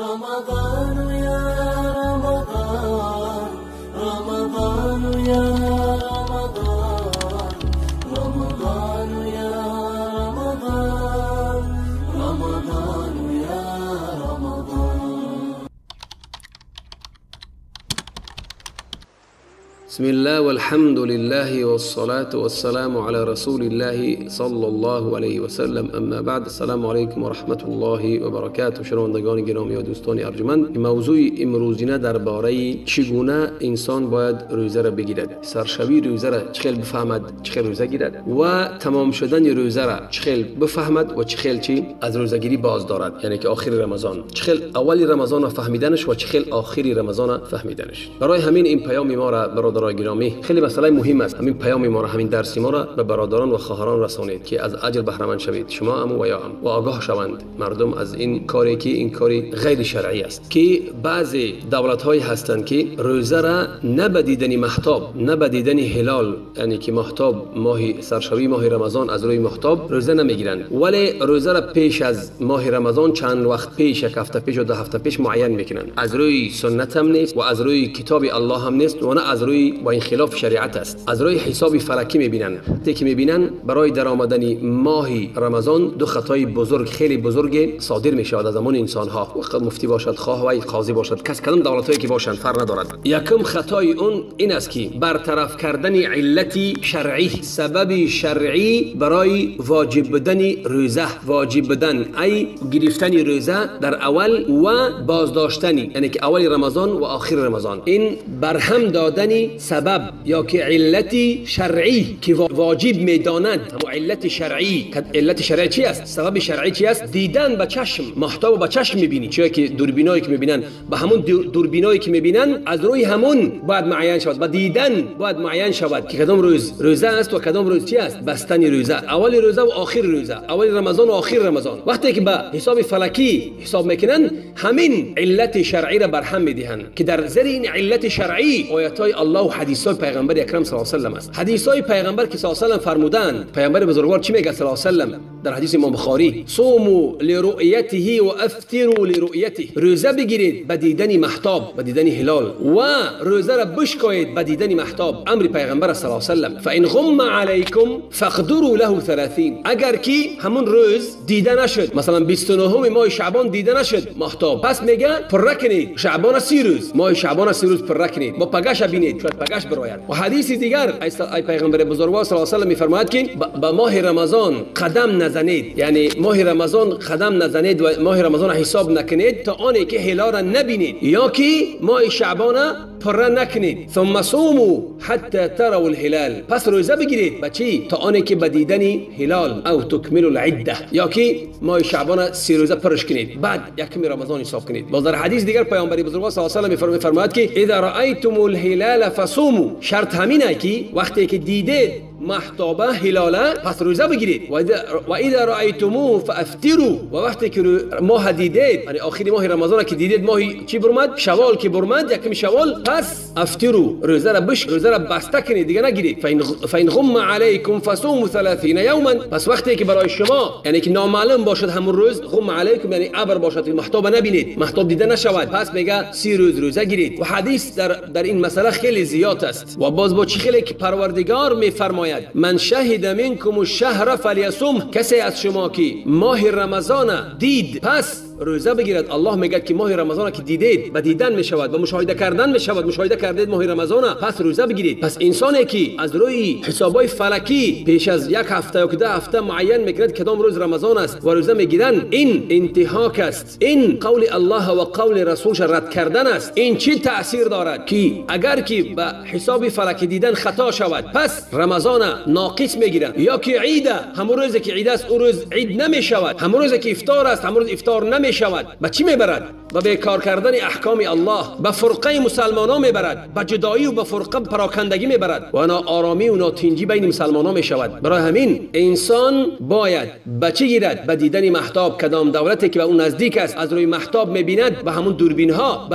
رمضان يا رمضان، رمضان يا رمضان، رمضان يا رمضان، رمضان يا رمضان. بسم الله والحمد لله والصلاة والسلام على رسول الله صلى الله علیه و سلم. اما بعد، السلام علیکم و رحمت الله و برکاته. شنوندگان گرامی و دوستان ارجمند، موضوع امروزینه درباره چگونه انسان باید روزه را بگیرد، سرشوی روزه را چخیل بفهمد، چخیل روزه گیرد و تمام شدن روزه را چخیل بفهمد و چخیل چی از روزگیری باز دارد، یعنی که آخر رمضان چخیل اول رمضان را فهمیدنش و چخیل آخری رمضان فهمیدنش. برای همین این پیام ما را برادران گرامی خیلی مسئله مهم است. همین پیام ما را، همین درس ما را به برادران و خواهران رسانید که از اجر بهره مند شوید، شما هم و یا هم، و آگاه شوند مردم از این کاری که این کاری غیر شرعی است که بعضی دولت های هستند که روزه را نه به دیدن مهتاب، نه به دیدن هلال، یعنی که مهتاب ماه سرشوی ماه رمضان از روی مهتاب روزه نمیگیرند، ولی روزه را پیش از ماه رمضان چند وقت پیش، یک هفته پیش و 2 هفته پیش معین میکنند. از روی سنت هم نیست و از روی کتاب الله هم نیست و نه از روی و این خلاف شریعت است. از روی حساب فلکی میبینن، وقتی که میبینن برای درآمدن ماه رمضان دو خطای بزرگ، خیلی بزرگ صادر میشود از زمان انسان ها، وقت مفتی باشد، خواه و قاضی باشد، کس کدام دولت هایی که باشند فرق ندارد. یکم خطای اون این است که برطرف کردن علت شرعی، سبب شرعی برای واجب بودن روزه، واجب بودن ای گرفتن روزه در اول و بازداشتن، یعنی که اول رمضان و آخر رمضان، این برهم دادن سبب یا که علت شرعی که واجب میداند. و علت شرعی، علت شرعی چی است؟ سبب شرعی چی است؟ دیدن به چشم، مهتاب به چشم میبینی، چون که دوربینایی که میبینن به همون دوربینایی که میبینن از روی همون باید معین شود، با دیدن باید معین شود که کدام روز روزه است و کدام روز چی است؟ بستن روزه، اول روزه و آخر روزه، اول رمضان و آخر رمضان. وقتی که به حساب فلکی حساب میکنن، همین علت شرعی را برهم میدهند که در زیر این علت شرعی آیات الله و حدیث های پیغمبر اکرم صلی الله علیه و سلم است. حدیث های پیغمبر که صلی الله علیه و سلم فرمودند، پیغمبر بزرگوار چی میگه صلی الله علیه و سلم در حدیث امام بخاری؟ صوموا لرؤیته و افطروا لرؤیته. روزه بگیرید به دیدن مهتاب، به دیدن هلال، و روزه را بشکایید به دیدن مهتاب. امر پیغمبر صلی الله علیه و سلم. فان غم علیکم فاقدروا له 30. اگر کی همون روز دیده نشد، مثلا 29 ماه شعبان دیده نشد مهتاب، پس میگه پر کنید شعبان 30 روز، ماه شعبان 30 روز پر کنید، با پگش بینید، شاید پگش براید. و حدیث دیگر ای پیغمبر بزرگوار صلی الله علیه و سلم میفرماید که به ماه رمضان قدم نزنید، یعنی ماه رمضان قدم نزنید و ماه رمضان حساب نکنید تا آنی که هلال را نبینید یا که ماه شعبان پر نکنید. ثم صوموا حتى تروا الهلال. پس روزه بگیرید به چی؟ تا آنی که به دیدن هلال، او تکملوا العده، یا که ماه شعبان 30 روزه پرش کنید، بعد یکم رمضان حساب کنید. باز در حدیث دیگر پیامبر بزرگوار صلی الله علیه و سلم میفرماید که اذا رأیتم الهلال فصوموا. شرط همینه که وقتی که دیدید مهتابه هلاله پس روزه بگیرید. و اذا رأیتموه فافطروا. و وقتی که ماه دیدید، یعنی آخری ماه رمضان که دیدید، ماه چی برآمد؟ شوال که برآمد، یکم شوال، پس افطروا، روزه را روزه را بسته کنید، دیگه نگیرید. فإن غم علیکم فصوموا 30 یوما. پس وقتی که برای شما یعنی که نامعلوم باشد همون روز، غم علیکم یعنی ابر باشد، مهتاب نبینید، مهتاب دیده نشود، پس میگه 30 روز روزه گیرید. و حدیث در این مسئله خیلی زیاد است. و باز با چی خیلی که پروردگار میفرماید من شهد منکم الشهر فلیصم. کسی از شما که ماه رمضان دید پس روزه بگیرد. الله میگه که ماه رمضان که دیدید، به دیدن میشود، به مشاهده کردن میشود، مشاهده کردید ماه رمضان، پس روزه بگیرید. پس انسانی که از روی حسابای فلکی پیش از یک هفته یا 10 هفته معین میکند کدام روز رمضان است و روزه میگیرن، این انتهاک است، این قول الله و قول رسولش رد کردن است. این چی تاثیر دارد که اگر که به حساب فلکی دیدن خطا شود پس رمضان ناقص میگیرن، یا که عید، همون روزی که عید است اون روز عید نمیشود، همون روزی که افطار است همون روز افطار نمیشود. به چی میبرد؟ به بیکار کردن احکام الله، به فرقه مسلمانان میبرد، به جدایی و به فرقه پراکندگی میبرد و ناآرامی و ناتنجی بین مسلمانان میشود. برای همین انسان باید به چی گیرد؟ به دیدن مهتاب. کدام دولتی که به اون نزدیک است از روی مهتاب میبیند، به همون دوربین ها،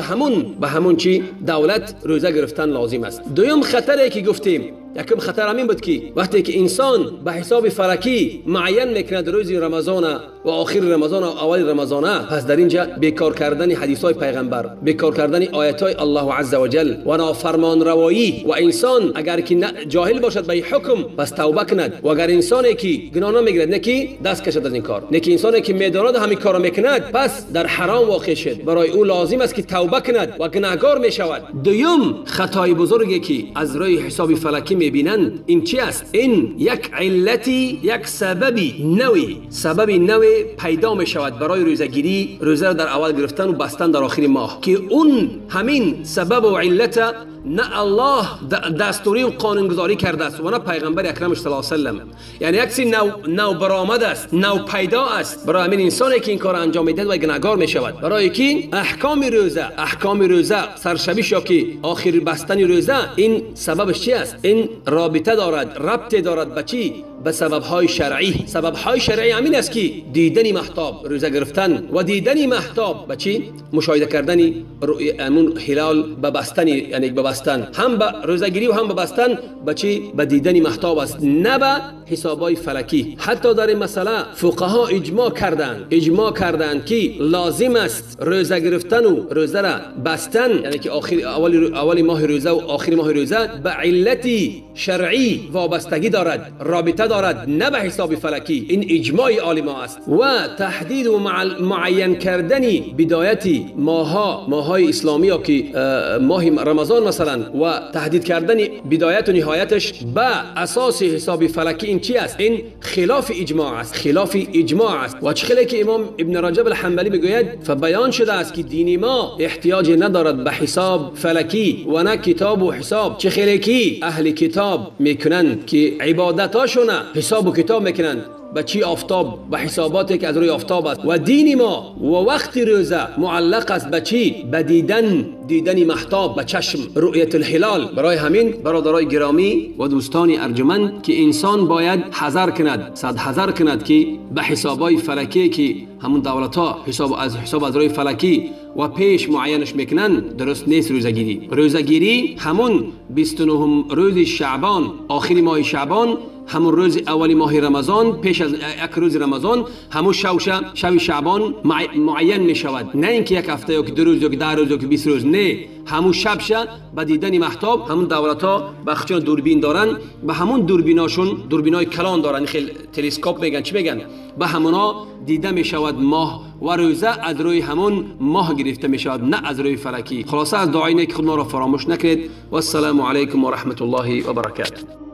به همون چی دولت روزه گرفتن لازم است. دوم خطری که گفتیم Якум хатар ҳамин буд ки вақте ки инсон ба ҳисоби фалакӣ муайян мекунад рӯзи Рамазона ва охири Рамазона ва аввали Рамазона, пас дар инҷа бекор кардани ҳадисҳои пайғамбар, бекор кардани оятҳои Аллоҳу азза ва ҷал ва нофармонравоӣ, ва инсон агар ки ҷоҳил бошад ба ин ҳукм, пас тавба кунад, ва агар инсоне ки гуноҳ намегирад, не ки даст кашад аз ин кор, не ки инсоне ки медонад ҳамин корро мекунад, пас дар ҳаром воқеъ шуд, барои ӯ лозим аст ки тавба кунад ва гунаҳгор мешавад. Дуюм хатои бузурге ки аз рӯи ҳисоби фалакӣ мебинанд ин чи аст? Ин як иллати, як сабаби нави, сабаби нави пайдо мешавад барои рӯзагирӣ, рӯзаро дар аввал гирифтан ва бастан дар охири моҳ, ки он ҳамин сабабу иллата на Аллоҳ дастурӣ ва қонунгузорӣ кардааст ва на пайғамбари акрам саллаллоҳу алайҳи васаллам. Яъне як чизи нав баромад аст, нав пайдо аст. Барои ҳамин инсоне ки ин корро анҷом медиҳад вай гунаҳгор мешавад. Барои ки аҳкоми рӯза, аҳкоми рӯза саршавиш ё ки охири бастани рӯза, ин сабабаш чи аст? Ин робита дорад, рабте дорад ба чӣ? Ба сабабҳои шаръӣ. Сабабҳои шаръӣ ҳамин аст ки дидани маҳтоб, рӯза гирифтан ва дидани маҳтоб ба чӣ? Мушоҳида кардани ҳамун ҳилол ба бастани, яъне ба бастан, ҳам ба рӯзагирӣ ва ҳам ба бастан ба чӣ? Ба дидани маҳтоб аст, на ба ҳисобҳои фалакӣ. Ҳатто дар ин масъала фуқаҳо иҷмоъ карданд, иҷмоъ карданд ки лозим аст рӯза гирифтану рӯзаро бастан, яъне ки аввали моҳи рӯза ва охири моҳи рӯза ба иллати шаръӣ вобастагӣ дорад, робита дорад, на ба ҳисоби фалакӣ. Ин иҷмои олимо аст. Ва таҳдиду муайян кардани бидояти моҳҳо, моҳҳои исломӣ ё ки моҳи Рамазон масалан, ва таҳдид кардани бидояту ниҳояташ ба асоси ҳисоби фалакӣ ин чи аст? Ин хилофи иҷмоъ аст, хилофи иҷмоъ аст. Ва чӣ хеле ки имом ибн Раҷаб алҳанбалӣ мегӯяд, фабаён шудааст ки дини мо эҳтиёҷе надорад ба ҳисоб фалакӣ ва на китобу ҳисоб. Чӣ хеле ки аҳли китоб мекунанд ки ибодатошона ҳисобу китоб мекунанд ба чӣ офтоб, ба ҳисоботе ки аз рӯи офтоб аст, ва дини мо ва вақти рӯза муаллақ аст ба чӣ? Ба дидан, дидани маҳтоб ба чашм, рӯятул ҳилол. Барои ҳамин бародарои гиромӣ ва дӯстони арҷуманд ки инсон бояд ҳазар кунад, сад ҳазар кунад ки ба ҳисобҳои фалакие ки ҳамун давлатҳо ҳисоб аз рӯи фалакӣ ва пеш муайянаш мекунанд, дуруст нест рӯзагирӣ. Рӯзагирӣ ҳамун 29 рӯзи Шаъбон, охири моҳи Шаъбон, ҳамун рӯзи аввали моҳи Рамазон, пеш аз як рӯзи Рамазон, ҳамун шаби Шаъбон муайян мешавад. На ин ки як ҳафта ё ки 2 рӯз ё ки 10 рӯз ё ки 20 рӯз, не, ҳамун шабша ба дидани маҳтоб, ҳамун давлатҳо ба худшон дурбин доранд, ба ҳамун дурбиношон, дурбинои калон доранд, хеле телескоп меган, чӣ меган, ба ҳамуно дида мешавад моҳ ва рӯза аз рӯи ҳамун моҳ гирифта мешавад, на аз рӯи фалакӣ. Хулоса аз дуои неки худ моро фаромӯш накунед. Вассалому алайкум ва раҳматуллоҳи ва баракатуҳ.